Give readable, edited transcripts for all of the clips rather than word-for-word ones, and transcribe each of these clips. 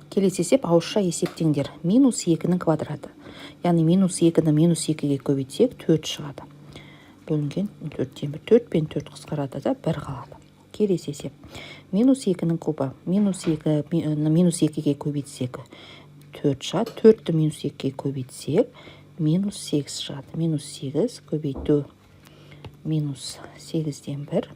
Келесі есеп: ауызша есептеңдер. Минус екінің квадраты, яғни минус екіні минус екіге көбейтсек, төрт шығады, бөлінген төрттен бір. Төрт пен төрт қысқарады да, бір қалады. Келесі есеп: минус екінің кубы. Минус екі минус екіге көбейтсек, төрт шығады. Төртті минус екіге көбейтсек, минус сегіз шығады. Минус сегіз көбейту минус сегізден бір.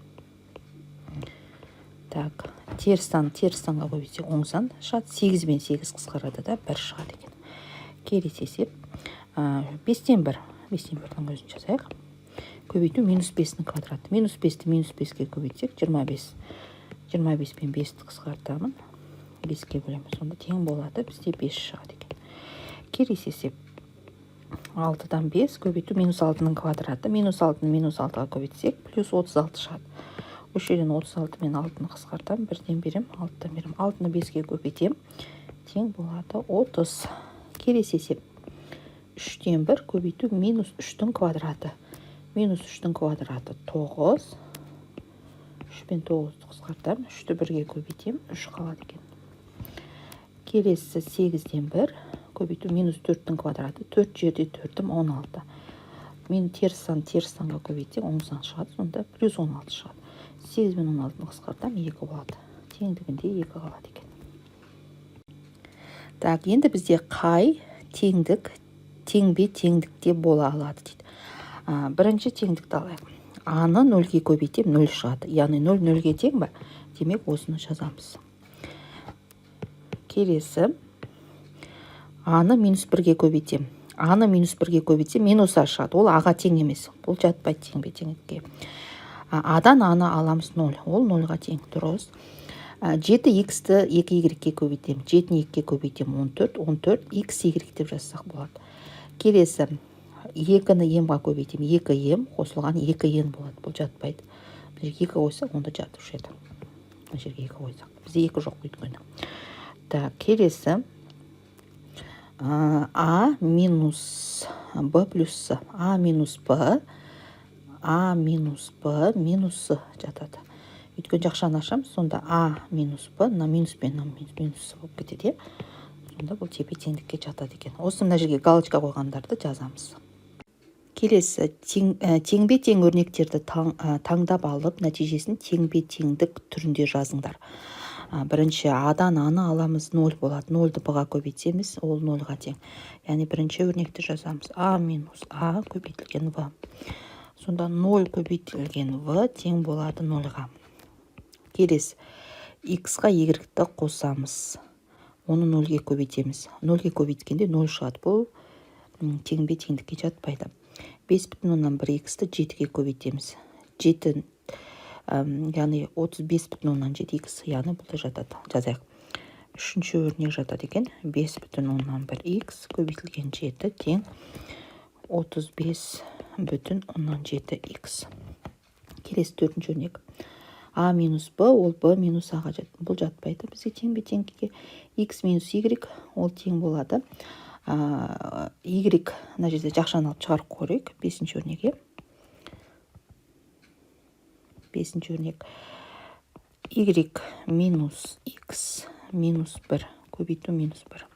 Так, теріс сан теріс санға көбейтсек, оң сан шығады. Сегіз бен сегіз қысқарады да, бір шығады екен. Келесі есеп: бестен бір, бестен бірдің өзін жазайық, көбейту минус бестің квадраты. Минус бесті минус беске көбейтсек, 25. 25 пен бесті қысқартамын, беске бөлемін. Сонда тең болады, бізде бес шығады екен. Келесі есеп: алтыдан бес көбейту минус алтының квадраты. Минус алтыны минус алтыға көбейтсек, плюс 36 шығады. Осы жерден 36 мен алтыны қысқартамын, бірден беремін, алтыдан беремін. Алтыны беске көбейтемін, тең болады 30. Келесі есеп: үштен бір көбейту минус үштің квадраты. Минус үштің квадраты — тоғыз. Үш пен тоғызды қысқартамын, үшті бірге көбейтемін, үш қалады екен. Келесі: сегізден бір көбейту минус төрттің квадраты. Төрт жерде төртім 16. Мен теріс сан теріс санға көбейтсек, оң сан шығады, сонда плюс 16 шығады. Сегіз бен 16-ны қысқартамын, екі болады, теңдігінде екі қалады екен. Так, енді бізде қай теңдік теңбе теңдікте бола алады дейді. Бірінші теңдікті алайық. Аны нөлге көбейтемін, нөл шығады, яғни нөл нөлге тең ба? Демек, осыны жазамыз. Келесі: аны минус бірге көбейтемін. Аны минус бірге көбейтсем, минус а шығады, ол аға тең емес, бұл жатпайды теңбе теңдікке. Адан аны аламыз, ноль, ол нольға тең, дұрыс. Жеті иксті екі y-ке көбейтемін. Жетіні екіге көбейтемін, 14. 14 икс y деп жазсақ болады. Келесі: екіні м-ға көбейтемін, екі м қосылған екі н болады, бұл жатпайды. Мына жерге екі қойсақ, онда жатушы еді. Мына жерге екі қойсақ, бізде екі жоқ өйткені. Так, келесі: а минус б плюс с. А минус б, а минус б минус с жатады, өйткені жақшаны ашамыз, сонда а минус б, мына минус пен мына минус, минус с болып кетеді, иә. Сонда бұл тепе теңдікке жатады екен. Осы мына жерге галочка қойғандарды жазамыз. Келесі: теңбе тең өрнектерді таңдап алып, нәтижесін теңбе теңдік түрінде жазыңдар. Бірінші адан аны аламыз, ноль болады. Нольді б-ға көбейтеміз, ол нольға тең. Яғни бірінші өрнекті жазамыз: а минус а көбейтілген в. Сонда ноль көбейтілген в тең болады нольға. Келесі: x-қа y-ті қосамыз, оны нөлге көбейтеміз. Нөлге көбейткенде ноль шығады, бұл теңбе теңдікке жатпайды. 5,1 иксті жетіге көбейтеміз, жеті, яғни 35,7 икс, яғни бұл да жатады. Жазайық, үшінші өрнек жатады екен: 5,1 икс көбейтілген жеті тең 35,7 икс. Келесі, төртінші өрнек: а минус б, ол б минус аға жат, бұл жатпайды бізге теңбе теңдікке. X минус y, ол тең болады y. Мына жерде жақшаны алып шығарып көрейік. Бесінші өрнек, иә, бесінші өрнек: y минус x минус бір көбейту минус бір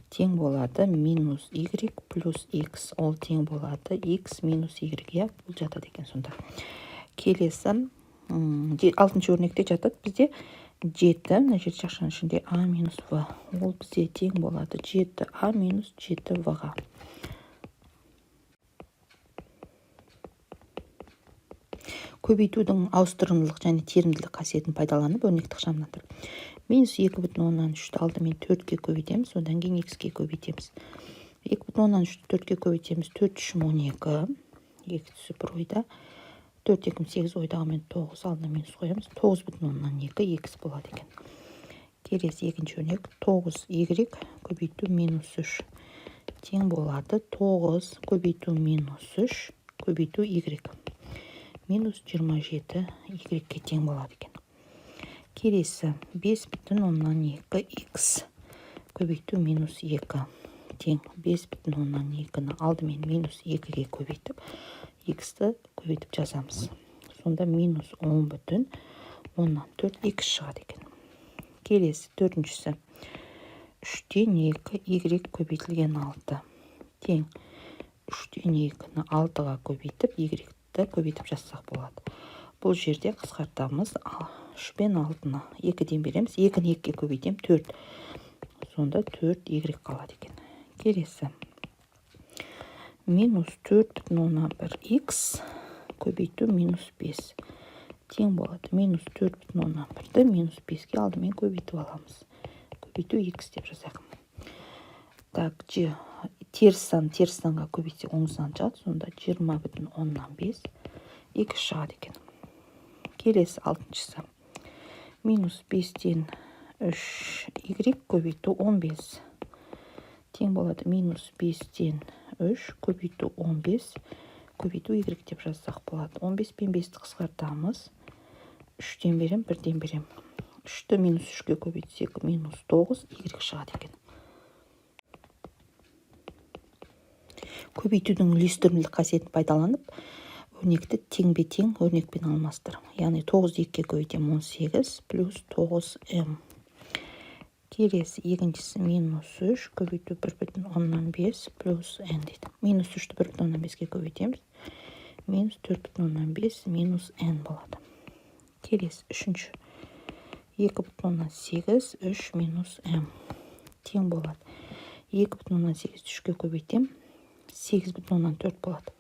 тең болады минус y плюс x, ол тең болады x минус y, иә, бұл жатады екен. Сонда келесі, алтыншы өрнекте жатады бізде. Жеті, мына жерде жақшаның ішінде а минус в, ол бізде тең болады жеті а минус жеті в-ға. Көбейтудің ауыстырымдылық және терімділік қасиетін пайдаланып, өрнекті ықшамдандыр. Минус 2,3-ті алдымен төртке көбейтеміз, одан кейін икске көбейтеміз. 2,3-ті төртке көбейтеміз: төрт үшім 12, екі түсіп бір ойда, төрт екім сегіз, ойдағымен тоғыз, алдына минус қоямыз, 9,2 икс болады екен. Келесі, екінші өрнек: тоғыз y көбейту минус үш тең болады тоғыз көбейту минус үш көбейту y, минус 27 y-ке тең болады екен. Келесі: 5,2 икс көбейту минус екі тең 5,2-ні алдымен минус екіге көбейтіп, иксті көбейтіп жазамыз. Сонда минус 10,4 икс шығады екен. Келесі, төртіншісі. 3-тен 2 y көбейтілген 6 тең 3-тен 2-ні 6-ға көбейтіп, y-ті көбейтіп жазсақ болады. Бұл жерде қысқартамыз. 3 пен 6-ны 2-ден береміз. 2-ні 2-ге көбейтем 4. Сонда 4 y қалады екен. Келесі. Минус 4,1 x көбейту минус 5 тең болады. Минус 4,1-ді минус 5-ке алдымен көбейтіп аламыз. Көбейту x деп жазайық. Так, теріс сан теріс санға көбейтсек, оң сан шығады. Сонда 20,5 x шығады екен. Келесі, алтыншысы. Минус 5-тен 3 y көбейту 15 тең болады. Минус 5-тен 3 көбейту 15 көбейту y деп жазсақ болады. 15 пен 5-ті қысқартамыз. 3-тен берем, 1-ден берем. 3-ті минус 3-ке көбейтсек, минус 9 y шығады екен. Көбейтудің үлестірімділік қасиетін пайдаланып, өрнекті теңбе-тең өрнекпен алмастыр. Яғни 9 2-ге көбейтем 18 плюс 9m. Келесі екіншісі минус 3 көбейту 1,5 плюс n дейді. Минус 3-ті 1,5-ке көбейтеміз. Минус 4,5 минус n болады. Келесі үшінші 2,8 3 минус m тең болады. 2,8 3-ке көбейтем 8,4 болады.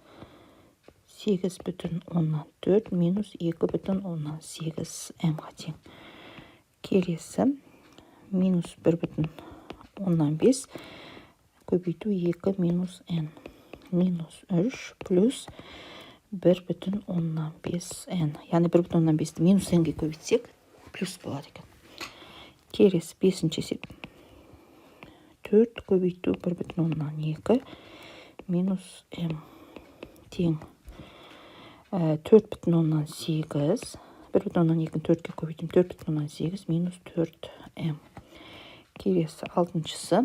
8,4 минус 2,8 m-ға тең. Келесі минус 1,5 көбейту 2 минус n минус 3 плюс 1,5 n. Яғни 1,5-ті минус n-ге көбейтсек, плюс болады екен. Келесі бесінші есеп. 4 көбейту 1,2 минус m тең 4,8, 1,2-ні 4-ке көбейтем 4,8 минус 4m. Келесі алтыншысы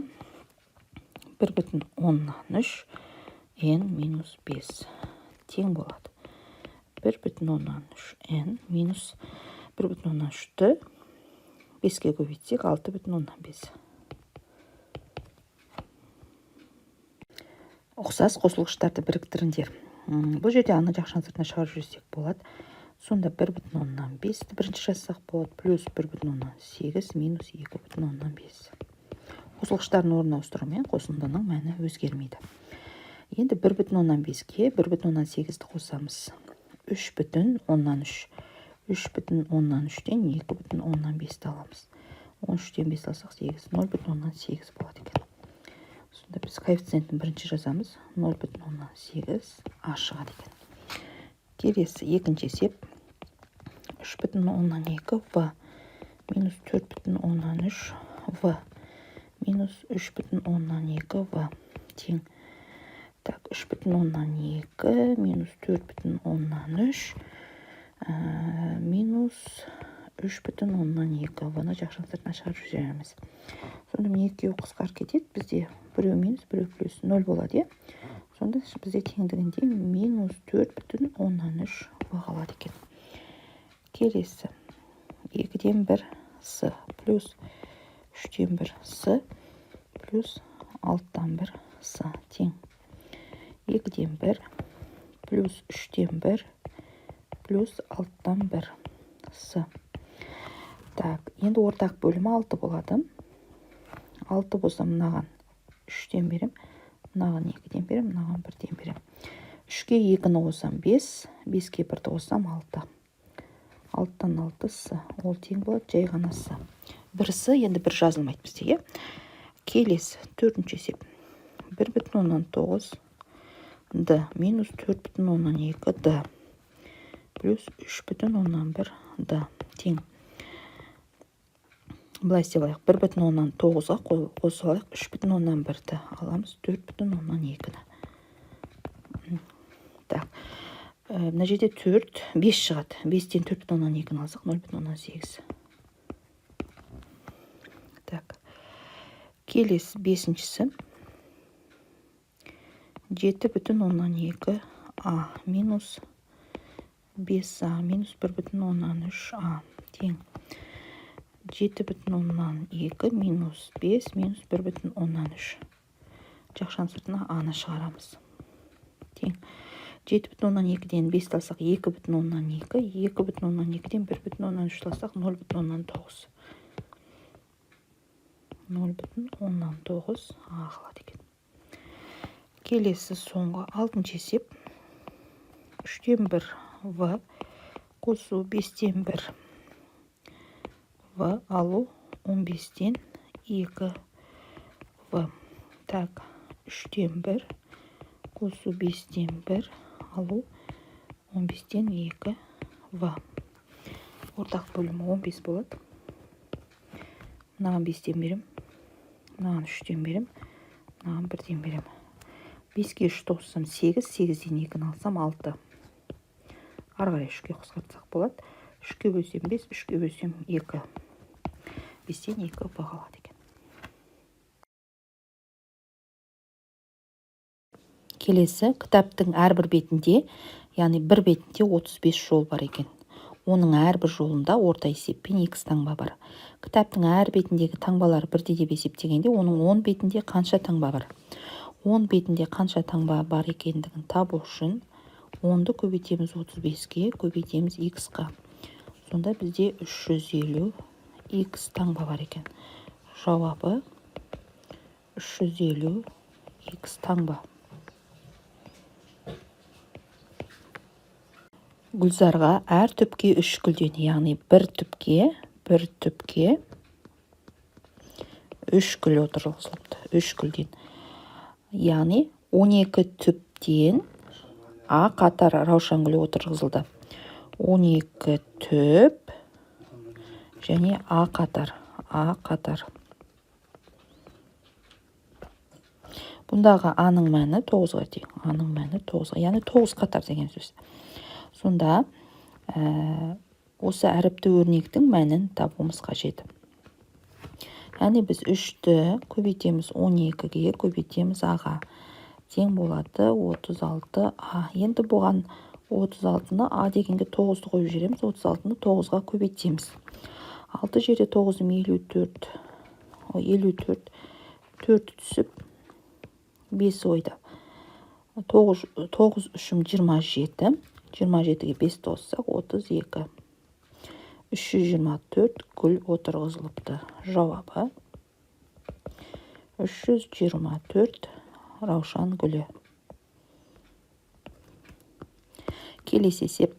1,3 n минус 5 тең болады. 1,3 n минус 1,3-ті 5-ке көбейтсек 6,5. Ұқсас қосылғыштарды біріктіріңдер. Бұл жерде аны жақшаның сыртына шығарып жіберсек болады. Сонда 1,5-ті бірінші жазсақ болады, плюс 1,8 минус 2,5. Қосылғыштардың орнын ауыстырумен қосындының мәні өзгермейді. Енді 1,5-ке 1,8-ті қосамыз. 3,3. 3,3-тен 2,5-ті аламыз. 13-тен 5 алсақ 8, 0,8 болады екен. Сонда біз коэффициентін бірінші жазамыз. 0,8 а шығады екен. Келесі екінші есеп. 3,2 в минус 4,3 в минус 3,2 в тең. Так, 3,2 минус 4,3 минус 3,2 в-ны жақшаның сыртына шығарып жібереміз. Сонда міне екеуі қысқарып кетеді. Бізде біреу минус, біреу плюс 0 болады, иә? Сонда бізде теңдігінде минус 4,3 в қалады екен. Келесі 2-ден 1 с плюс 3-тен 1 с плюс 6-дан 1 с тең 2-ден 1 плюс 3-тен 1 плюс 6-дан 1 с. Так, енді ортақ бөлімі 6 болады. 6 болса, мынаған 3-тен берем, мынаған 2-ден берем, мынаған 1-ден берем. 3-ке 2-ні қосам 5, 5-ке 1-ді қосам 6. 6-тан 6 с. Ол тең болады жай ғана с. 1 с енді бір жазылмайды бізде, иә? Келесі төртінші есеп. 1,9 д минус 4,2 д плюс 3,1 д тең. Былай істеп алайық. 1,9-ға қосып алайық. 3,1-ді аламыз, 4,2-ні. Так, мына жерде 4, 5 шығады. 5-тен 4,2-ні алсақ, 0,8. Так, келесі бесіншісі. 7,2 а минус 5 а минус 1,3 а тең. 7,2 минус 5 минус 1,3. Жақшаның сыртына А-ны шығарамыз. Тең. 7,2-ден 5 алсақ 2,2, 2,2-ден 1,3 алсақ 0,9. 0,9 А қалады екен. Келесі соңғы алтыншы есеп. 3-тен 1 В қосу 5-тен 1 В алу 15-тен 2 В. Так, 3-тен 1 қосу 5-тен 1 алу 15-тен 2 В. Ортақ бөлімі 15 болады. Мынаған 5-тен берем, мынаған 3-тен берем, мынаған 1-ден берем. 5-ке 3 қоссам 8, 8-ден 2-ні алсам 6. Ары қарай 3-ке қысқартсақ болады. 3-ке бөлсем 5, 3-ке бөлсем 2. 5-тен 2 В қалады екен. Келесі кітаптың әрбір бетінде, яғни бір бетінде 35 жол бар екен. Оның әрбір жолында орта есеппен 2 таңба бар. Кітаптың әр бетіндегі таңбалар бірдей деп есептегенде, оның 10 бетінде қанша таңба бар? 10 бетінде қанша таңба бар екендігін табу үшін 10-ды көбейтеміз 35-ке, көбейтеміз х-қа. Сонда бізде 350 х таңба бар екен. Жауабы 350 х таңба. Гүлзарға әр түпке 3 гүлден, яғни бір түпке 3 гүл отырғызылыпты, 3 гүлден. Яғни 12 түптен А қатар раушан гүлі отырғызылды. 12 түп және А қатар, А қатар. Бұндағы А-ның мәні 9-ға тең. А-ның мәні 9-ға, яғни 9 қатар деген сөз. Сонда осы әріпті өрнектің мәнін табуымыз қажет. Яғни біз 3-ті көбейтеміз 12-ге, көбейтеміз А-ға. Тең болады 36 А. Енді бұған 36-ны А дегенге 9-ды қойып жібереміз, 36-ны 9-ға көбейтеміз. 6 жерде 9-ым 54, 54, 4 түсіп, 5 ойда. 9 үшім 27, 27-ге 5 қоссақ 32. 324 гүл отырғызылыпты. Жауабы 324 раушан гүлі. Келесі есеп.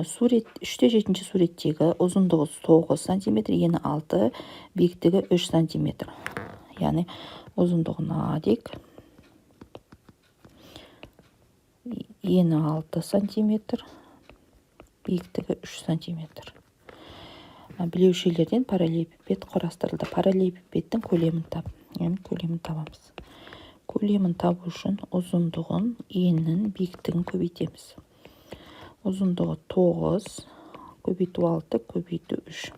Сурет 3-7 суреттегі ұзындығы 9 сантиметр, ені 6, биіктігі 3 сантиметр. Яғни ұзындығын А дейік. Ені 6 сантиметр, биіктігі 3 сантиметр. Білеушелерден параллелепипед құрастырылды. Параллелепипедтің көлемін тап. Яғни көлемін табамыз. Көлемін табу үшін ұзындығын, енін, биіктігін көбейтеміз. Ұзындығы 9, көбейту 6, көбейту 3.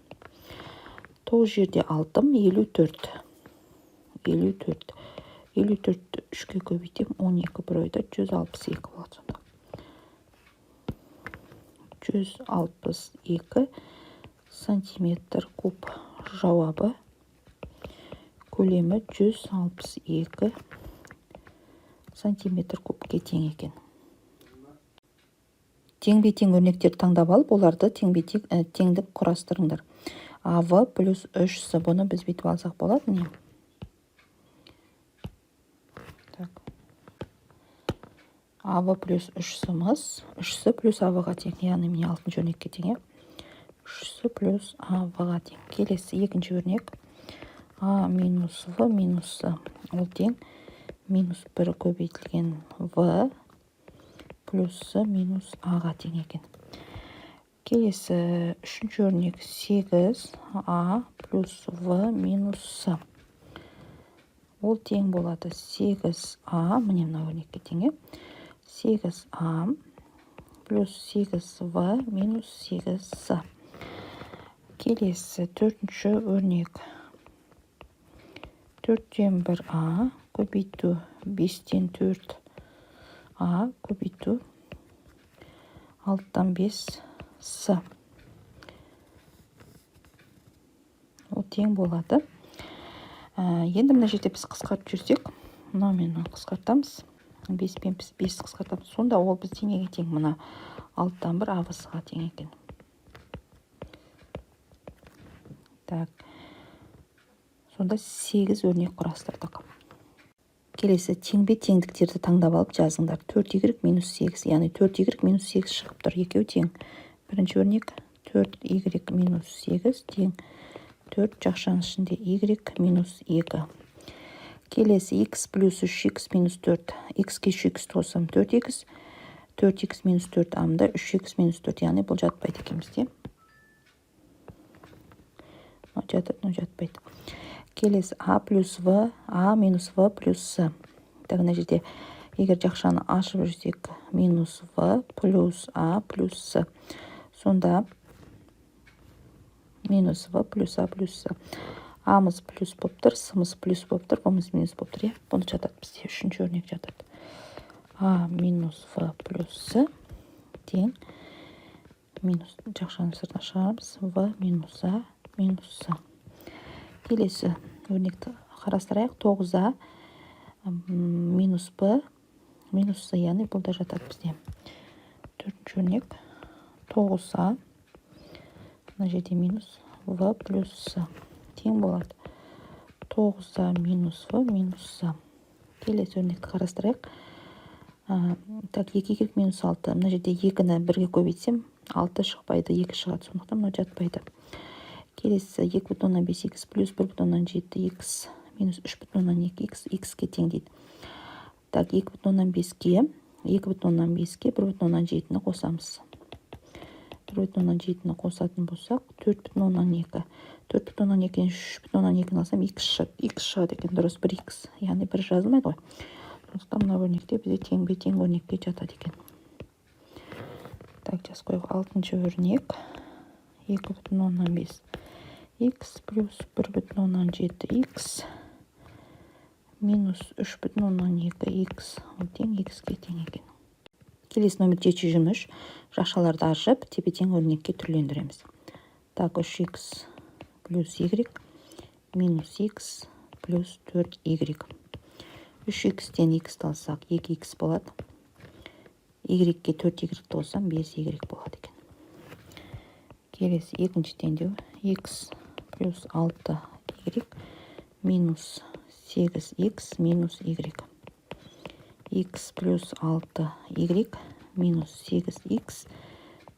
9 жерде 6, 54. 54. 54-ті 3-ке көбейтем, 12 бір ойда 162 болады сонда. 162 сантиметр куб. Жауабы көлемі 162 сантиметр кубке тең екен. Теңбе-тең өрнектерді таңдап алып, оларды теңбе-тең теңдік құрастырыңдар. АВ плюс 3 С. Бұны біз бүйтіп алсақ болады, міне. Так. АВ плюс 3 С-мыз, 3 С плюс АВ-ға тең, яғни міне алтыншы өрнекке тең, 3 С плюс АВ-ға тең. Келесі екінші өрнек. А минус В минус С. Ол тең минус 1 көбейтілген В плюс С минус А-ға тең екен. Келесі үшінші өрнек 8 А плюс В минус С. Ол тең болады 8 А, міне мына өрнекке тең, 8 А плюс 8 В минус 8 С. Келесі төртінші өрнек 4-тен 1 А көбейту 5-тен 4 А көбейту 6-тан 5 С. Тең болады. Енді мына жерде біз қысқартып жүрсек, мынау мен мынаны қысқартамыз, 5 пен 5 қысқартамыз. Сонда ол бізде неге тең? Мына 1/6 АВС-ға тең екен. Так, сонда 8 өрнек құрастырдық. Келесі теңбе-теңдіктерді таңдап алып жазыңдар. 4y минус 8, яғни 4y минус 8 шығып тұр, екеуі тең. Бірінші өрнек 4y минус 8 тең 4 жақшаның ішінде y минус 2. Келесі x плюс 3x минус 4. X-ке 3x қоссам 4x, 4x минус 4 амда 3x минус 4, яғни бұл жатпайды екен бізде. Мынау жатады, мынау жатпайды. Келесі а плюс в, а минус в плюс с. Так, мына жерде егер жақшаны ашып жүрсек, минус в плюс а плюс с. Сонда минус в плюс а плюс с. А-мыз плюс болып тұр, с-мыз плюс болып тұр, в-мыз минус болып тұр, иә. Бұны жатады бізде, үшінші өрнек жатады. А минус в плюс с тең минус, жақшаны сыртына шығарамыз, в минус а минус с. Келесі өрнекті қарастырайық. 9а минус б минус с, яғни бұл да жатады бізде. Төртінші өрнек 9а, мына жерде минус в плюс с тең болады 9а минус в минус с. Келесі өрнекті қарастырайық. Так, 2y минус 6. Мына жерде 2-ні бірге көбейтсем, 6 шықпайды, 2 шығады, сондықтан мынау жатпайды. Келесі 2,5 х плюс 1,7 х минус 3,2 х х-ке тең дейді. Так, 2,5-ке 2,5-ке 1,7-ні қосамыз. 1,7-ні қосатын болсақ, 4,2. 4,2-ден 3,2-ні алсам, х шығады, х шығады екен, дұрыс, 1 х, яғни бір жазылмайды ғой. Сондықтан мына өрнекте бізде теңбе тең өрнекке жатады екен. Так, жазып қояйық. Алтыншы өрнек 2,5 х плюс 1,7 х минус 3,2 х ол тең х-ке тең екен. Келесі номер 723. Жақшаларды ашып, тепе тең өрнекке түрлендіреміз. Так, 3х плюс y минус х плюс 4y. 3х-тен х-ті алсақ, 2х болады. Y-ке 4y қоссам, 5y болады екен. Келесі екінші теңдеу х плюс 6y минус 8х минус y. Х плюс 6y минус 8х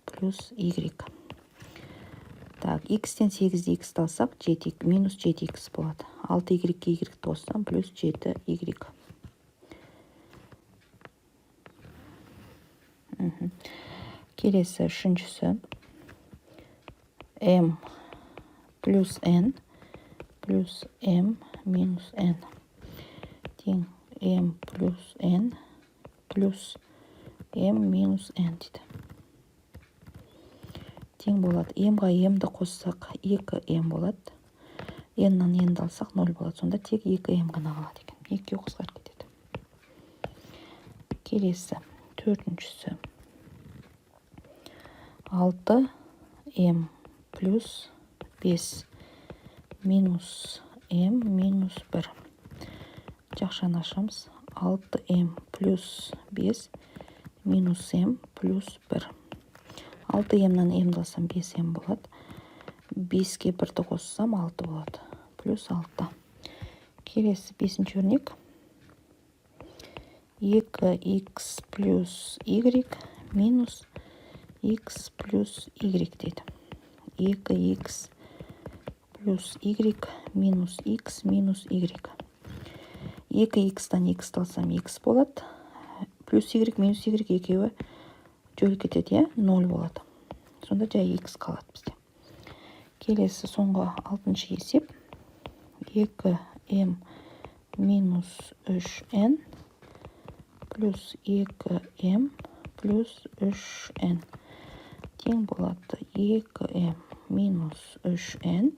плюс y. Так, х-тен 8х-ті алсақ, 7, минус 7х болады. 6y-ке y қоссам, плюс 7y. Келесі үшіншісі m плюс n плюс m минус n тең m плюс n плюс m минус n дейді. Тең болады. M-ға m-ді қоссақ, 2m болады. N-нан n-ді алсақ, 0 болады. Сонда тек 2m ғана қалады екен. Екеуі қысқарып кетеді. Келесі төртіншісі 6m плюс 5 минус m минус 1. Жақшаны ашамыз. 6m плюс 5 минус m плюс 1. 6m-нан m-ді алсам, 5m болады. 5-ке 1-ді қоссам, 6 болады. Плюс 6. Келесі бесінші өрнек 2х плюс y минус x плюс y дейді. 2х плюс y минус x минус y. 2х-тан x алсам, x болады. Плюс y минус y екеуі жойылып кетеді, иә, 0 болады. Сонда жай x қалады бізде. Келесі соңғы алтыншы есеп 2m минус 3n плюс 2m плюс 3n тең болады 2m минус 3n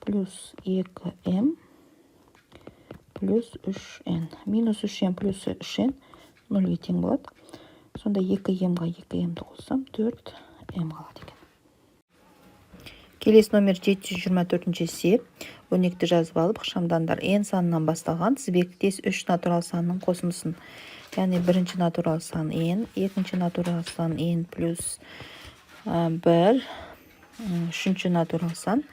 плюс 2m плюс 3n. Минус 3n плюс 3n нөлге тең болады. Сонда 2m-ға 2m-ді қоссам, 4m қалады екен. Келесі номер 724 есеп. Өрнекті жазып алып, ықшамдаңдар. N санынан басталған тізбектес 3 натурал санның қосындысын. Яғни бірінші натурал сан n, екінші натурал сан n плюс 1, үшінші натурал сан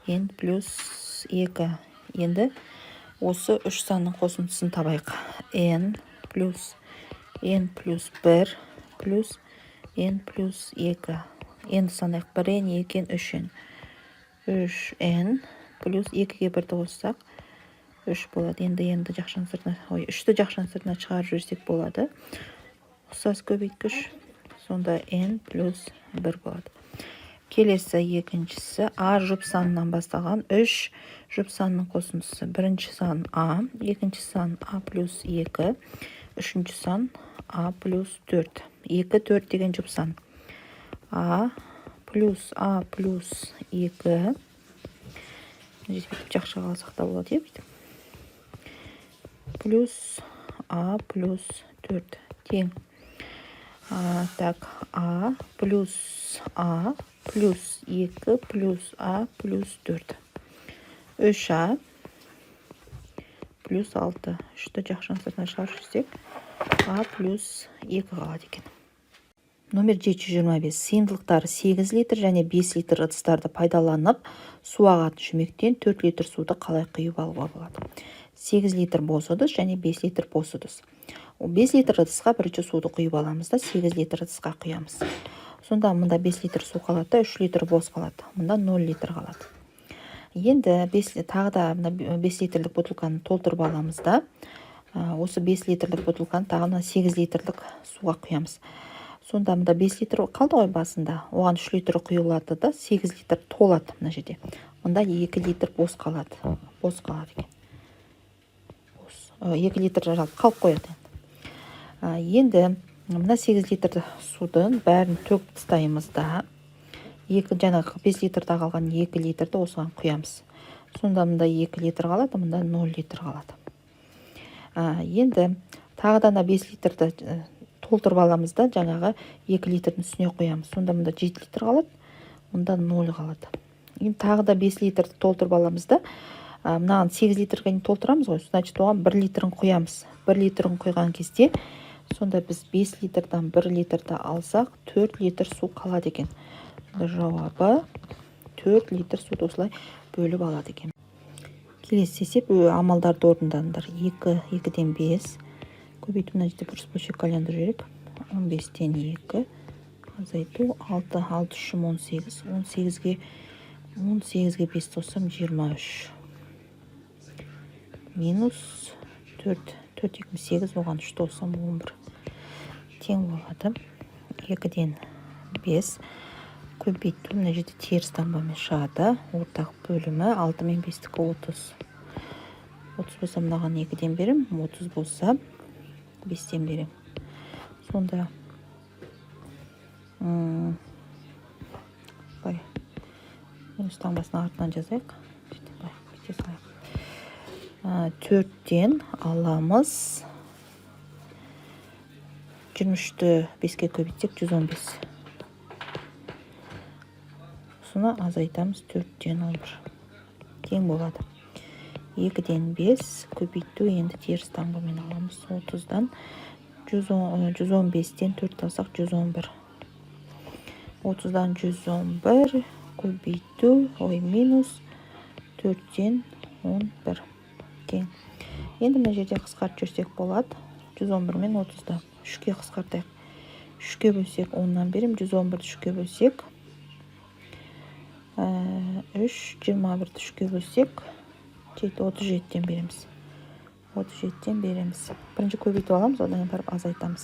n плюс 2. Енді осы үш санның қосындысын табайық. N плюс n плюс 1 плюс n плюс 2. Енді санайық: 1 n, 2 n, 3 n. 3 n плюс 2-ге 1-ді қоссақ, 3 болады. Енді енді жақшаның сыртына, ой, 3-ті жақшаның сыртына шығарып жіберсек болады. Ұқсас көбейткіш. Сонда n плюс 1 болады. Келесі екіншісі: а жұп санынан басталған 3 жұп санның қосындысы. Бірінші сан а, екінші сан а плюс 2, үшінші сан а плюс 4. 2, 4 деген жұп сан. А плюс а плюс 2, бүйтіп жақшаға алсақ та болады, иә, бүйтіп, плюс а плюс 4 тең, так, а плюс а плюс 2 плюс а плюс 4, 3а плюс 6. Үшті жақшаның сыртына шығарып жіберсек, а плюс 2 қалады екен. Номер 725. Сыйымдылықтары 8 литр және 5 литр ыдыстарды пайдаланып, су ағатын шүмектен 4 литр суды қалай құйып алуға болады? 8 литр бос ыдыс және 5 литр бос ыдыс. 5 литр ыдысқа бірінші суды құйып аламыз да, 8 литр ыдысқа құямыз. Сонда мында 5 литр су қалады да, 3 литр бос қалады. Мында 0 литр қалады. Енді 5, тағы да мына 5 литрлік бутылканы толтырып аламыз да, осы 5 литрлік бутылканы тағы мына 8 литрлік суға құямыз. Сонда мында 5 литр қалды ғой басында, оған 3 литр құйылады да, 8 литр толады мына жерде. Мында 2 литр бос қалады, бос қалады екен. Бос 2 литр жалпы қалып қояды. Енді мына 8 литр судың бәрін төгіп тастаймыз да, екі жаңағы 5 литрда қалған 2 литрді осыған құямыз. Сонда мында 2 литр қалады, мында 0 литр қалады. Енді тағы да ана 5 литрді толтырып аламыз да, жаңағы 2 литрдің үстіне құямыз. Сонда мында 7 литр қалады, мұнда 0 қалады. Енді тағы да 5 литрді толтырып аламыз да, мынаған 8 литрге дейін толтырамыз ғой, значит, оған 1 литрін құямыз. 1 литрін құйған кезде, сонда біз 5 литрдан 1 литрді алсақ, 4 литр су қалады екен. Сонда жауабы 4 литр суды осылай бөліп алады екен. Келесі есеп. Амалдарды орындаңдар. 2 2-ден 5 көбейту, мына жерде бұрыс бөлшек айландыру керек, 15-тен 2 азайту 6, 6 үшім 18, 18-ге 5 қоссам, 23, минус 4, 4 2 8, оған 3 қоссам, 11, тең болады 2-ден 5 көбейту, мына жерде теріс таңбамен шығады, ортақ бөлімі 6 мен 5-тікі 30. 30 болса, мынаған 2-ден беремін, 30 болса, 5-тен беремін. Сонда былай минус таңбасын артынан жазайық, былай бүйте салайық. 4-тен аламыз, 23-ті 5-ке көбейтсек, 115, осыны азайтамыз 4-тен 11, тең болады 2-ден 5 көбейту, енді теріс таңбамен аламыз, 30-дан 115-тен 4 алсақ, 111, 30-дан 111 көбейту, ой, минус 4-тен 11 тең. Енді мына жерде қысқартып жіберсек болады. 111 мен 30-ды 3-ке қысқартайық. 3-ке бөлсек, 10-нан беремін. 111-ді 3-ке бөлсек, 3, 21-ді 3-ке бөлсек, 7, 37-тен береміз. 37-тен береміз. Бірінші көбейтіп аламыз, одан кейін барып азайтамыз.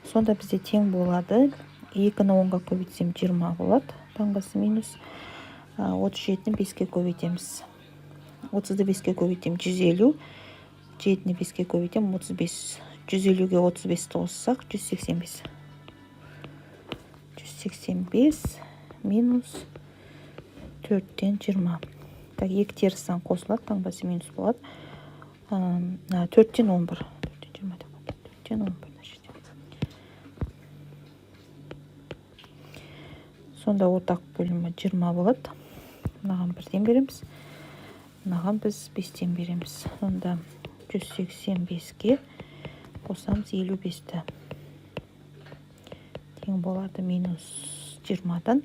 Сонда бізде тең болады, 2-ні 10-ға көбейтсем, 20 болады, таңбасы минус. 37-ні 5-ке көбейтеміз. 30-ды 5-ке көбейтемін, 150, 7-ні 5-ке көбейтемін, 35. 150-ге 35-ті қоссақ, 185. 185 минус 4-тен 20. Так, екі теріс сан қосылады, таңбасы минус болады. 4-тен 11, 4-тен 20 деп қойдық, 4-тен 11 мына жерде. Сонда ортақ бөлімі 20 болады. Мынаған 1-ден береміз, мынаған біз 5-тен береміз. Сонда 185-ке қосамыз 55-ті. Тең болады минус 20-дан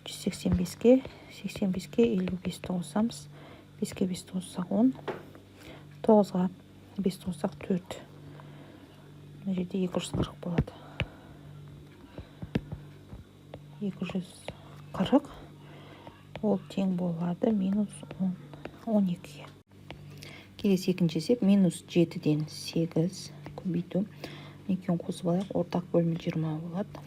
185-ке, 85-ке 55-ті қосамыз. 5-ке 5-ті қоссақ 10, 9-ға 5-ті қоссақ 4. Мына жерде 240 болады. 240 ол тең болады минус 10, 12-ге. Келесі екінші есеп: минус 7-ден 8 көбейту. Екеуін қосып алайық, ортақ бөлімі 20 болады.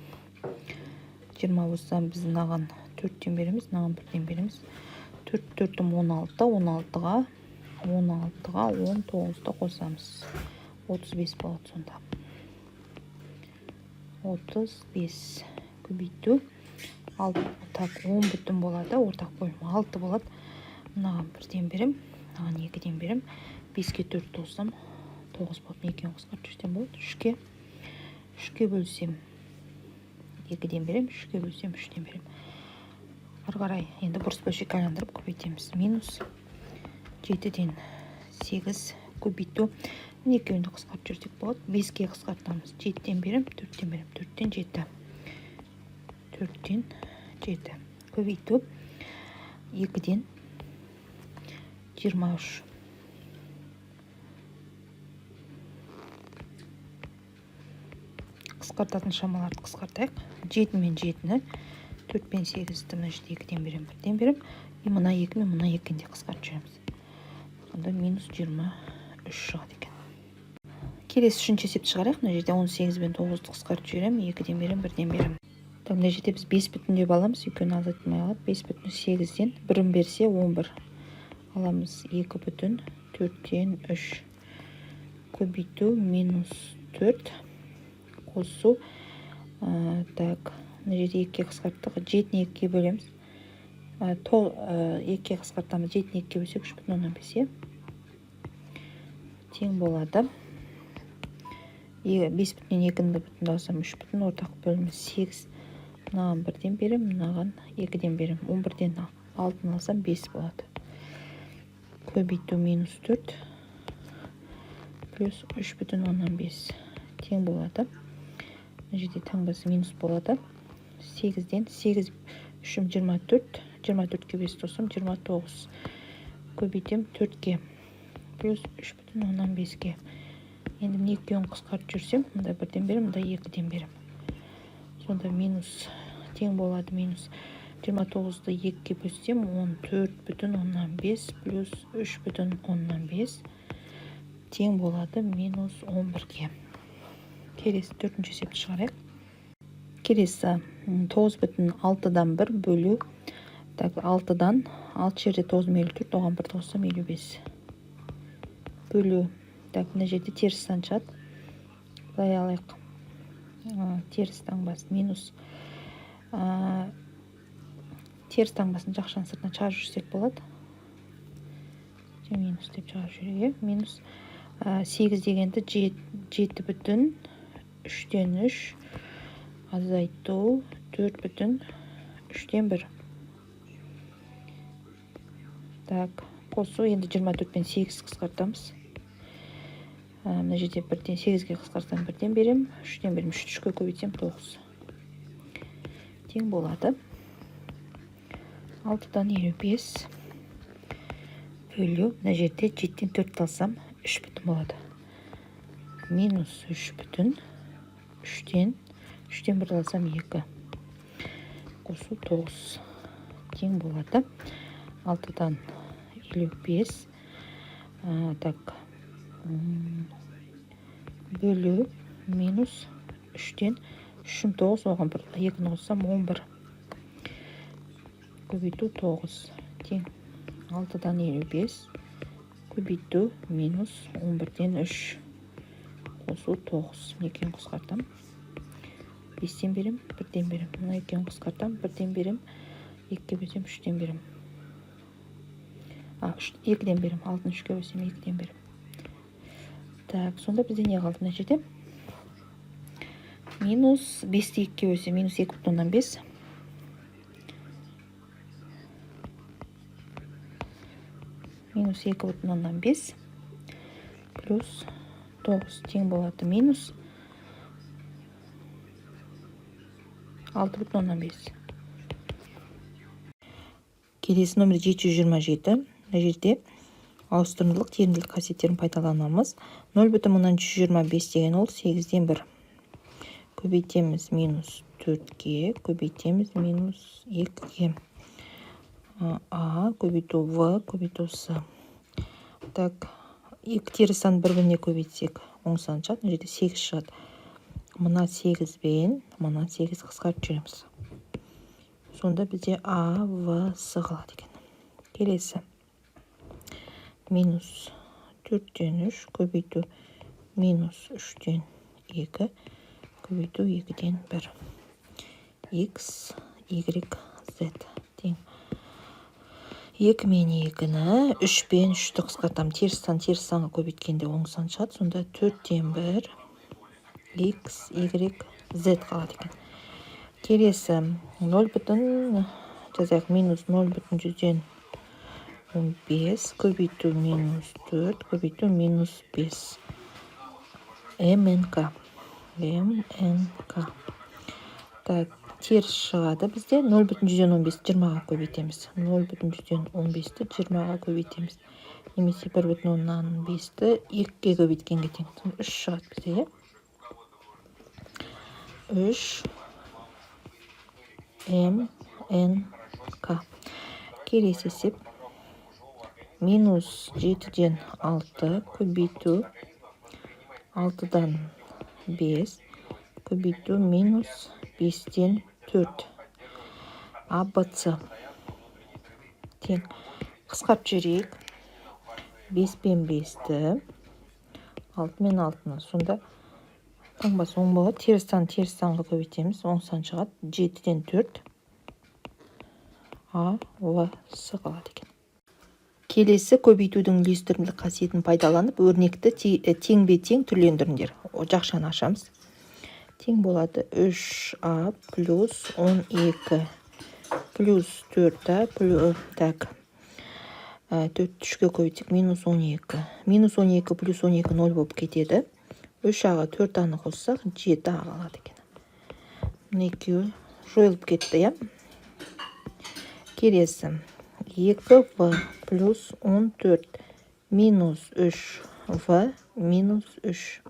20 болса, біз мынаған 4-тен береміз, мынаған 1-ден береміз. 4 төртім 16, 16-ға 19-ды қосамыз. 35 болады сонда. 35 көбейту ал, так, 10 бүтін болады, ортақ бөлімі 6 болады. Мынаған 1-ден берем, мынаған 2-ден берем. 5-ке 4 қоссам 9 болады. Екеуін қысқартып жіберсем болады. 3-ке бөлсем 2-ден берем, 3-ке бөлсем 3-тен берем. Ары қарай енді бұрыс бөлшекке айландырып көбейтеміз. Минус 7-ден 8 көбейту. Екеуін де қысқартып жіберсек болады. 5-ке қысқартамыз, 7-ден берем, 4-тен берем, 4-тен 7, 4-тен 7 көбейту 2-ден 23. Қысқартатын шамаларды қысқартайық. 7 мен 7-ні, 4 пен 8-ді. Мына жерде 2-ден берем, 1-ден берем. И мына 2 мен мына 2-ні де қысқартып жібереміз. Сонда минус 23 шығады екен. Келесі үшінші есепті шығарайық. Мына жерде 18 бен 9-ды қысқартып жіберемін, 2-ден беремін, 1-ден беремін. Так, мына жерде біз 5 бүтін деп аламыз, екеуін азайтылмай қалады. 5,8-ден бірін берсе, 11 аламыз. 2 бүтін 4-тен 3 көбейту минус 4 қосу. Так, мына жерде екіге қысқарттық, жетіні екіге бөлеміз. Екіге қысқартамыз, жетіні екіге бөлсек, 3,5, иә, тең болады. 5,2-ні бүтінді алсам, үш бүтін, ортақ бөлімі сегіз. Мынаған 1-ден беремін, мынаған 2-ден беремін. 11-ден алтыны алсам, бес болады. Көбейту минус төрт плюс 3,5 тең болады. Мына жерде таңбасы минус болады. Сегізден сегіз үшім 24, 24-ке бес қоссам, 29. Көбейтемін төртке плюс 3,5-ке. Енді мына екеуін қысқартып жүрсем, мында 1-ден беремін, мында 2-ден беремін. Сонда минус тең болады минус 29-ды екіге бөлсем, 14,5 плюс 3,5 тең болады минус 11-ге. Келесі төртінші есепті шығарайық. Келесі 9,6-дан 1 бөлу. Так, алтыдан алты жерде 9,54, оған бір қоссам, 55 бөлу. Так, мына жерде теріс сан шығады. Былай алайық, теріс таңбасын, минус теріс таңбасын жақшаның сыртына шығарып жіберсек болады. Минус деп шығарып жіберейік, иә. Минус сегіз дегенді 7,3-тен 3 азайту 4,3-тен 1. Так, қосу. Енді 24 пен сегіз қысқартамыз. Мына жерде 1-ден, сегізге қысқартсам, 1-ден беремін, 3-тен беремін. Үшті үшке көбейтсем, тоғыз. Тең болады 6-дан 55 бөлу. Мына жерде жетіден төртті алсам, үш бүтін болады. Минус үш бүтін үштен, үштен бірді алсам, екі. Қосу тоғыз тең болады 6-дан 55, так, бөлу минус үштен үшім тоғыз, оған бір екіні қоссам, 11. Көбейту тоғыз тең 6-дан 55 көбейту минус 11-ден 3 қосу тоғыз. Мына екеуін қысқартамын, 5-тен беремін, 1-ден беремін. Мына екеуін қысқартамын, 1-ден беремін, екіге бөлсем, 3-тен беремін, а үш, 2-ден беремін. Алтыны үшке бөлсем, 2-ден беремін. Так, сонда бізде не қалды? Мына жерде минус бесті екіге бөлсем, минус 2,5. Минус 2,5 плюс 9 тең болады минус 6,5. Келесі номер 727. Мына жерде ауыстырымдылық, терімділік қасиеттерін пайдаланамыз. 0,125 деген ол 8-ден 1. Көбейтеміз минус 4-ке, көбейтеміз минус 2-ге. А көбейту В көбейту С. Так, екі теріс сан бір-біріне көбейтсек, оң сан шығады. Мына жерде 8 шығады. Мына 8 бен мына 8 қысқартып жібереміз. Сонда бізде А, В, С қалады екен. Келесі. Минус 4-тен 3 көбейту минус 3-тен 2 көбейту 2-ден 1. X, Y, Z тең. 2 мен 2-ні 3 пен 3-ті қысқартамын. Теріс сан теріс санға көбейткенде оң сан шығады. Сонда 4-тен 1 X, Y, Z қалады екен. Келесі 0 бүтін жазайық, минус 0,15 көбейту минус 4 көбейту минус 5. МНК. МНК. Так, теріс шығады бізде. 0,15 20-ға көбейтеміз. 0,15-ті 20-ға көбейтеміз. Немесе 1,5-ті 2-ге көбейткенге тең. 3 шығады бізде, иә? 3 М, Н, К. Келесі есеп. Минус 7-ден 6 көбейту 6-дан 5 көбейту минус 5-тен 4. А, Б, С. Тең. Қысқартып жіберейік. 5 пен 5-ті, 6 мен 6-ны. Сонда таңбасы оң болады. Теріс сан теріс санға көбейтеміз. Оң сан шығады. 7-ден 4 А, В, С қалады екен. Келесі көбейтудің үлестірімділік қасиетін пайдаланып, өрнекті теңбе-тең түрлендіріңдер. Жақшаны ашамыз. Тең болады 3А плюс 12 плюс 4А так, 4 3-ке көбейтсек минус 12. Минус 12 плюс 12 0 болып кетеді. 3А-ға 4А-ны қоссақ 7А қалады екен. Мына екеуі жойылып кетті, иә? Келесі 2В плюс 14 минус 3В минус 3.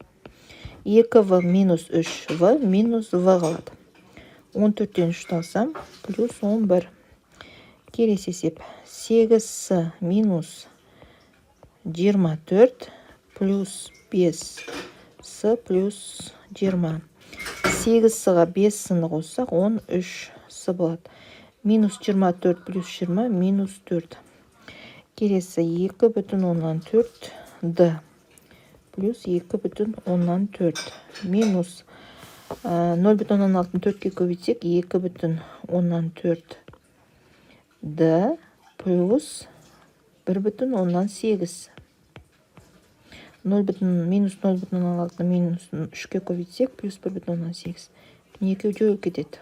2В минус 3В минус В қалады. 14-тен 3 алсам, плюс 11. Келесі есеп. 8С минус 24 плюс 5С плюс 20. 8С-ға 5С-ны қоссақ, 13С болады. Минус 24 плюс 20 минус 4. Келесі 2,4 Д плюс 2,4 минус 0,6-ны 4-ке көбейтсек 2,4 Д плюс 1,8. 0 минус 0,6 минус 3-ке көбейтсек плюс 1,8. Мына екеуі жойылып кетеді.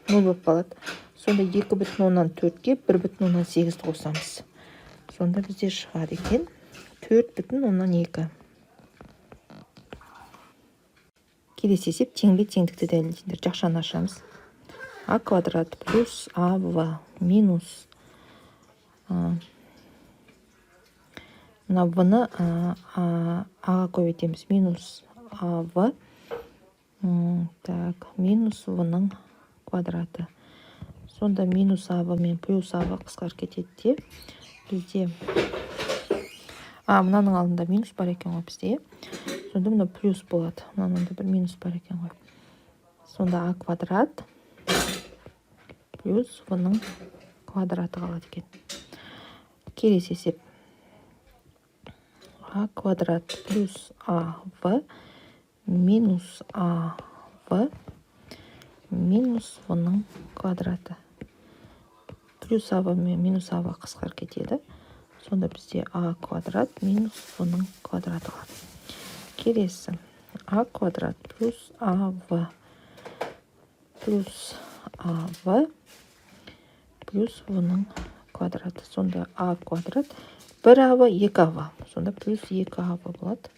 0 болып қалады. Сонда 2,4-ке 1,8-ді қосамыз. Сонда бізде шығады екен 4,2. Келесі есеп теңбе теңдікті дәлелдеңдер. Жақшаны ашамыз. А квадрат плюс АВ минус мына В-ны А-ға көбейтеміз. Минус АВ, так, минус В-ның квадраты. Сонда минус АВ мен плюс АВ қысқарып кетеді де бізде, мынаның алдында минус бар екен ғой бізде, иә? Сонда мына плюс болады. Мынаның алдында бір минус бар екен ғой. Сонда А квадрат плюс В-ның квадраты қалады екен. Келесі есеп. А квадрат плюс АВ минус АВ минус В-ның квадраты. Плюс АВ мен минус АВ қысқарып кетеді. Сонда бізде А квадрат минус В-ның квадраты қалады. Келесі А квадрат плюс АВ плюс АВ плюс В-ның квадраты. Сонда А квадрат 1 ав, 2 ав. Сонда плюс 2 ав болады.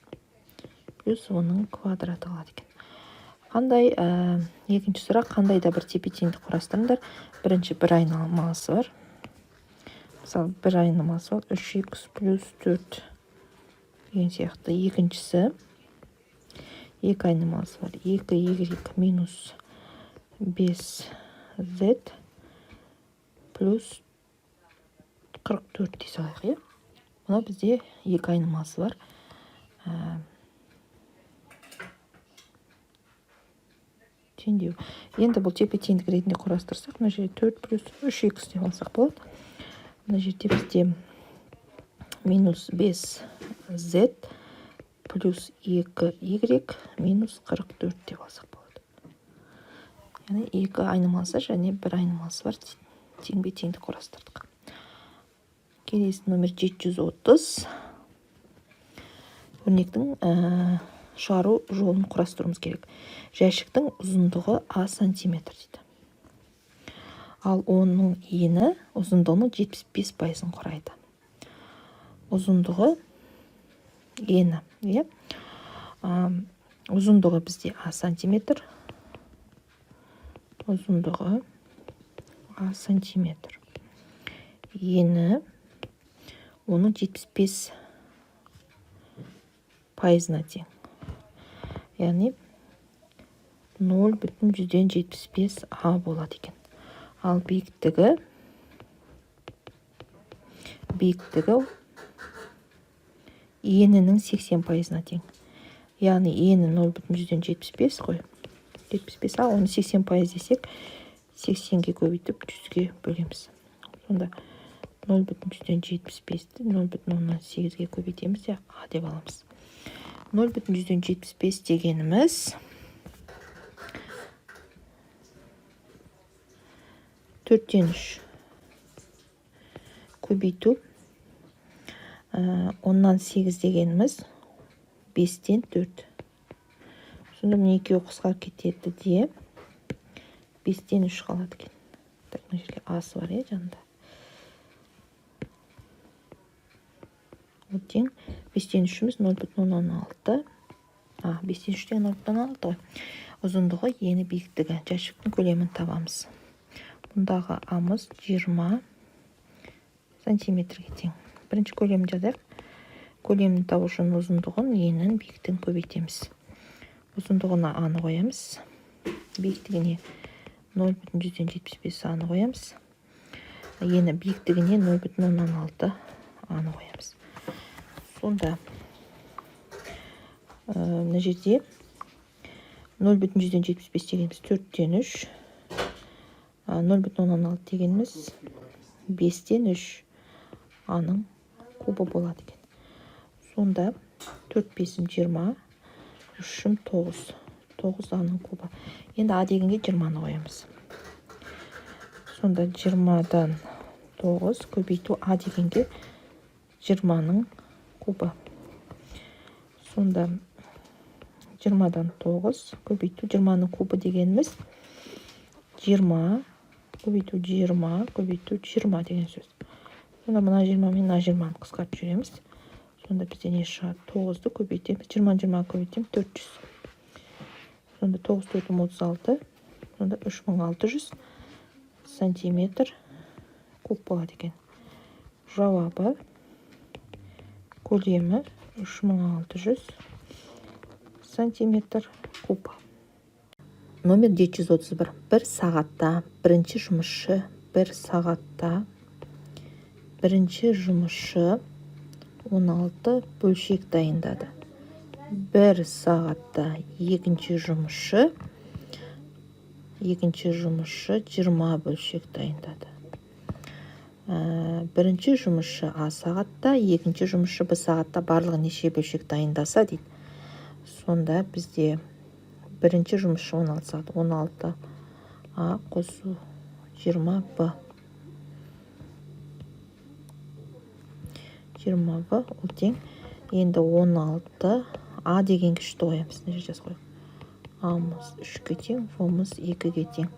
Плюс оның квадраты қалады екен. Қандай, екінші сұрақ, қандай да бір тепе-теңдік құрастырыңдар. Бірінші бір айнымалысы бар. Мысалы, бір айнымалысы бар, 3х плюс 4 деген сияқты. Екіншісі екі айнымалысы бар, 2y минус 5z плюс 44 дей салайық, иә. Мынау бізде екі айнымалысы бар. Теңдеу. Енді бұл тепе-теңдік ретінде құрастырсақ, мына жерде 4 плюс 3х деп алсақ болады. Мына жерде бізде минус 5z плюс 2y минус 44 деп алсақ болады. Яғни екі айнымалысы және бір айнымалысы бар теңбе-теңдік құрастырдық. Келесі номер 730. Өрнектің шығару жолын құрастыруымыз керек. Жәшіктің ұзындығы а сантиметр дейді. Ал оның ені ұзындығының 75%-ын құрайды. Ұзындығы ені, иә? Ұзындығы бізде а сантиметр. Ұзындығы а сантиметр. Ені оның 75%-на тең. Яғни 0,75 а болады екен. Ал биіктігі енінің 80%-на тең. Яғни ені 0,75 қой. 75 а, оны 80% десек, 80-ге көбейтіп 100-ге бөлеміз. Сонда 0,75-ті 0,8-ге көбейтеміз де а деп аламыз. 0,75 дегеніміз 4-тен 3 көбейту 8 дегеніміз 5-тен 4. Сонда мына екеуі қысқарып кетеді де 5-тен 3 қалады екен. Так, мына жерде асы бар, иә, жанында. Ол тең 5-тен 3-іміз 0,6. А, 5-тен 3 деген 0,6 ғой. Ұзындығы, ені, биіктігі. Жәшіктің көлемін табамыз. Бұндағы амыз 20 сантиметрге тең. Бірінші көлемін жазайық. Көлемін табу үшін ұзындығын, енін, биіктігін көбейтеміз. Ұзындығына аны қоямыз. Биіктігіне 0,75 аны қоямыз. Ені биіктігіне 0,6 аны қоямыз. Сонда мына жерде 0,75 дегеніміз 4-тен 3, 0,6 дегеніміз 5-тен 3 аның кубы болады екен. Сонда 4 5-ім 20, 3-ім 9, 9 аның кубы. Енді а дегенге 20-ны қоямыз. Сонда 20-дан 9 көбейту а дегенге 20-ның кубы. Сонда 20-дан 9 көбейту 20-ның кубы дегеніміз 20 көбейту 20 көбейту 20 деген сөз. Сонда мына 20 мен мына 20-ны қысқартып жібереміз. Сонда бізде не шығады? 9-ды көбейтеміз. 20 20 көбейтеміз 400. Сонда 9 4 36. Сонда 3600 сантиметр куб болады екен. Жауабы көлемі 3600 сантиметр куб. Номер 731. Бір сағатта бірінші жұмысшы, бір сағатта бірінші жұмысшы 16 бөлшек дайындады. Бір сағатта екінші жұмысшы 20 бөлшек дайындады. Бірінші жұмысшы А сағатта, екінші жұмысшы Б сағатта барлығы неше бөлшек дайындаса дейді. Сонда бізде бірінші жұмысшы 16 сағат, 16 А қосу 20 Б. 20 Б ол тең. Енді 16 А деген үшті қоямыз. Мына жерде жазып қояйық. А-мыз 3-ке тең, В-мыз 2-ге тең.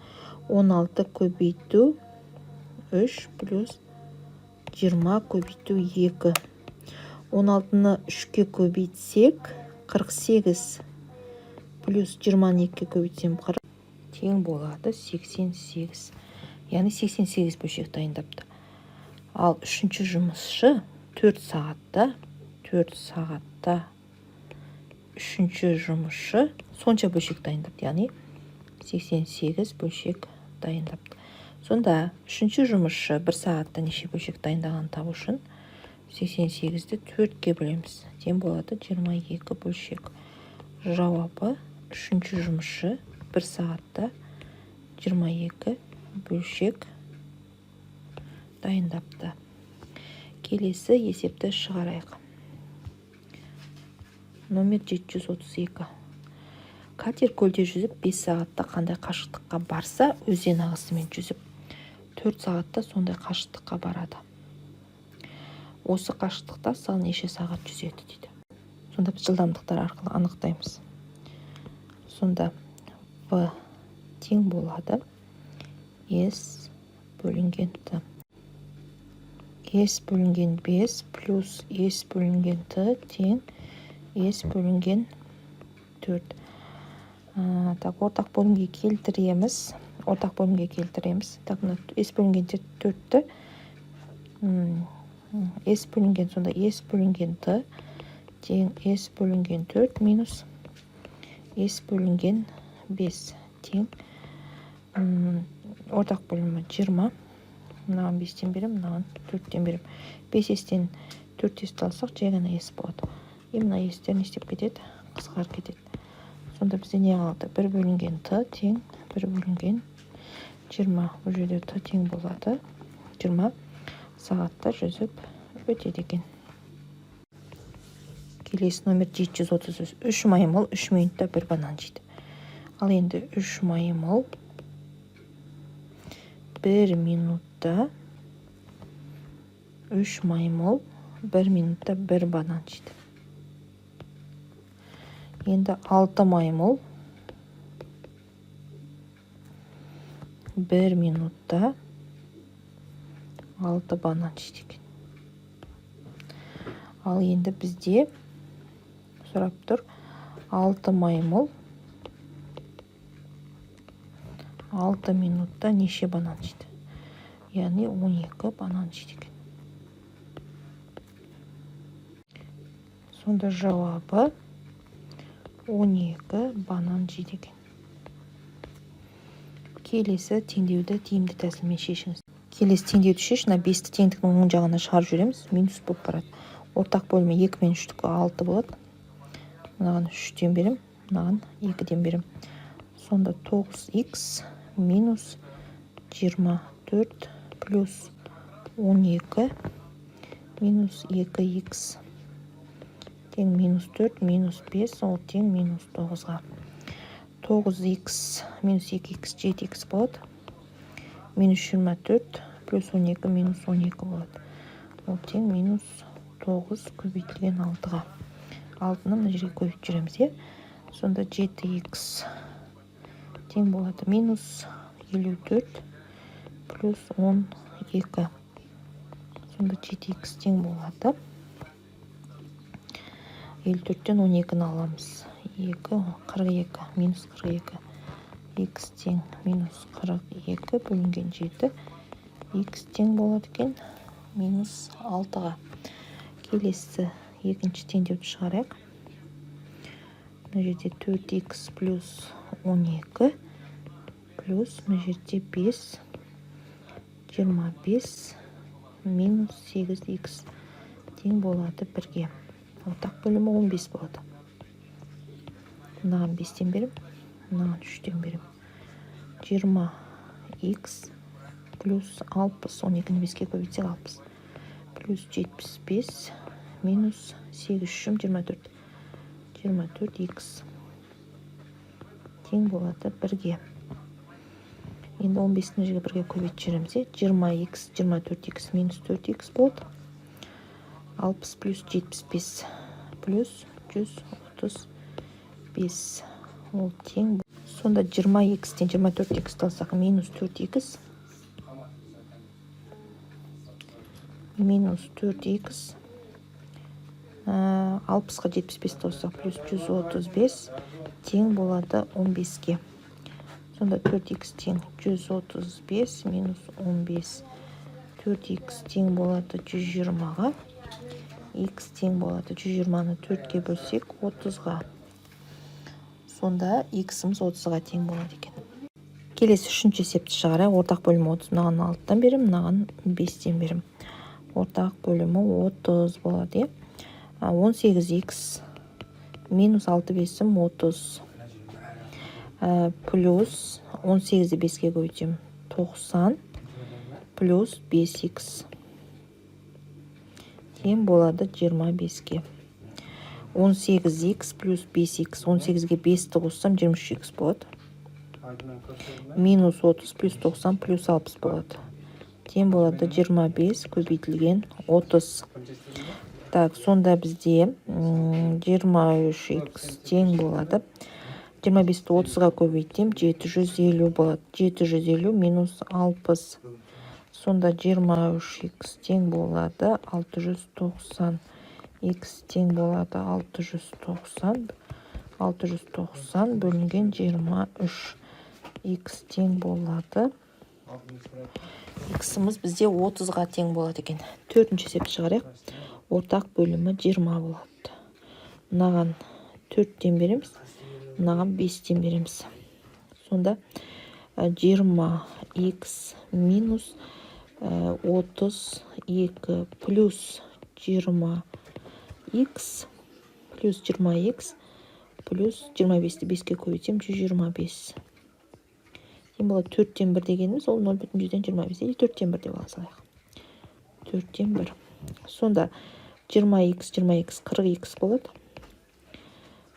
16 көбейту 3 плюс 20 көбейту 2. 16-ны 3-ке көбейтсек 48 плюс 20-ны 2-ке көбейтсем 40 тең болады 88. Яғни 88 бөлшек дайындапты. Ал үшінші жұмысшы 4 сағатта, 4 сағатта үшінші жұмысшы сонша бөлшек дайындапты, яғни 88 бөлшек дайындапты. Сонда үшінші жұмысшы 1 сағатта неше бөлшек дайындағанын табу үшін 88-ді 4-ке бөлеміз. Тең болады 22 бөлшек. Жауабы: үшінші жұмысшы 1 сағатта 22 бөлшек дайындапты. Келесі есепті шығарайық. Номер 732. Катер көлде жүзіп 5 сағатта қандай қашықтыққа барса, өзен ағысымен жүзіп 4 сағатта сондай қашықтыққа барады. Осы қашықтықта сал неше сағат жүзеді дейді. Сонда біз жылдамдықтар арқылы анықтаймыз. Сонда В тең болады S бөлінген Т. S бөлінген 5 плюс S бөлінген Т тең S бөлінген 4. Так, ортақ бөлімге келтіреміз. Ортақ бөлімге келтіреміз. Так, мына S бөлінген 4-ті S бөлінген, сонда S бөлінген Т тең S бөлінген 4 минус S бөлінген 5 тең ортақ бөлімі 20. Мынаған 5-тен беремін, мынаған 4-тен беремін. 5 S-тен 4 S-ті алсақ, жай ғана S болады. И мына S-тер не істеп кетеді? Қысқарып кетеді. Сонда бізде не қалды? 1 бөлінген Т тең 1 бөлінген 20. Бұл жерде Т тең болады 20 сағатта жүзіп өтеді екен. Келесі номер 733. Үш маймыл 3 минутта бір банан жейді. Ал енді үш маймыл 1 минутта, үш маймыл 1 минутта бір банан жейді. Енді алты маймыл 1 минутта алты банан жейді екен. Ал енді бізде сұрап тұр: алты маймыл 6 минутта неше банан жейді? Яғни 12 банан жейді екен. Сонда жауабы 12 банан жейді екен. Келесі теңдеуді тиімді тәсілмен шешіңіз. Келесі теңдеуді шеш. Мына 5-ті теңдіктің оң жағына шығарып жібереміз, минус болып барады. Ортақ бөлімі 2 мен 3-тікі 6 болады. Мынаған 3-тен берем, мынаған 2-ден берем. Сонда 9х минус 24 плюс 12 минус 2х тең минус 4 минус 5, ол тең минус 9-ға. 9х минус 2х 7х болады. Минус 24 плюс 12 минус 12 болады. Ол тең минус 9 көбейтілген 6-ға. 6-ны мына жерге көбейтіп жүреміз, иә. Сонда 7х тең болады минус 54 плюс 12. Сонда 7х тең болады 54-тен 12-ні аламыз. 2, 42, минус 42. Х тең минус 42 бөлінген 7. Х тең болады екен минус 6-ға. Келесі екінші теңдеуді шығарайық. Мына жерде 4х плюс 12 плюс мына жерде 5 25 минус 8х тең болады бірге. Ортақ бөлімі 15 болады. Мынаған 5-тен берем, мынаған 3-тен берем. 20х плюс 60, 12-ні 5-ке көбейтсек 60, плюс 75 минус 8 3 24, 24х тең болады бірге. Енді 15-ні мына жерге бірге көбейтіп жібереміз, иә. 20х 24х минус 4х болады. 60 плюс 75 плюс 135, ол тең. Сонда 20х-тен 24х алсақ, минус 4х, минус 4х 60-қа 75-ті қоссақ, плюс 135 тең болады 15-ке. Сонда 4 х тең 135 минус 15. 4 х тең болады 120-ға. Х тең болады, 120-ны 4-ке бөлсек, 30-ға. Сонда х-іміз 30-ға тең болады екен. Келесі үшінші есепті шығарайық. Ортақ бөлімі 30. Мынаған 6-тан беремін, мынаған 5-тен беремін. Ортақ бөлімі 30 болады, иә. 18 х минус 6 бесім 30, плюс 18-ді 5-ке көбейтемін, 90, плюс 5 х тең болады 25-ке. 18 х плюс 5 х, 18-ге 5-ті қоссам, 23 х болады, минус 30 плюс 90 плюс 60 болады, тең болады 25 көбейтілген 30. Так, сонда бізде 23 х тең болады, 25-ті 30-ға көбейтсем, 750 болады. 750 минус 60. Сонда 23 х тең болады 690. Х тең болады 690. 690 бөлінген 23, х тең болады, х-іміз бізде 30-ға тең болады екен. Төртінші есепті шығарайық. Ортақ бөлімі 20 болады. Мынаған 4-тен береміз, мынаған 5-тен береміз. Сонда 20 х минус 32 плюс 20 х, плюс 20 х плюс 25-ті 5-ке көбейтсем, 125 тең болады. Төрттен бір дегеніміз ол 0,25 или төрттен бір деп ала салайық, төрттен бір. Сонда 20 х, 20 х, 40 х болады.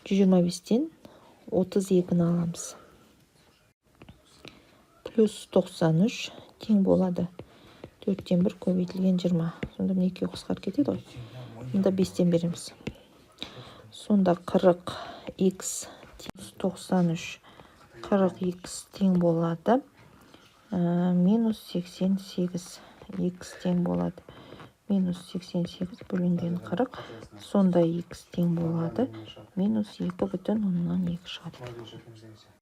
125-тен 32-ні аламыз. Плюс 93 тең болады төрттен бір көбейтілген 20. Сонда мына екеуі қысқарып кетеді ғой. Мұнда 5-тен береміз. Сонда 40 х 93, 40 х тең болады минус 88. Х тең болады минус 88 бөлінген 40. Сонда х тең болады минус 2,2 шығады.